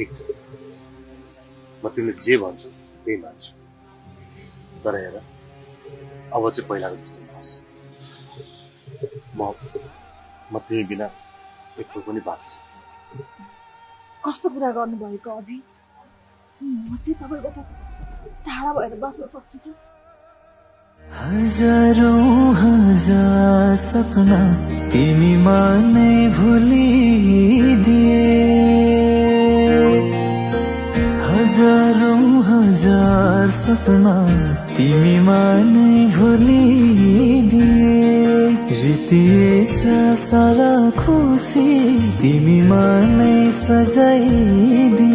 ठिक छ, म तिमीले जे भन्छु त्यही मान्छु। तर हेर, अब चाहिँ पहिलाको जस्तो नहोस्। म तिमी बिना एक्लो पनि बाँच्न सक्दिनँ। कस्तो कुरा गर्नुभएको अभि? म चाहिँ तपाईँबाट टाढा भएर बाँच्न सक्छु त? हजारौं हजार सपना तिमीमा नै भुलिदिए, हजारौं हजार सपना तिमीमा नै भुलिदिए। रितिएछ सारा खुसी तिमीमा नै सजाइदिए।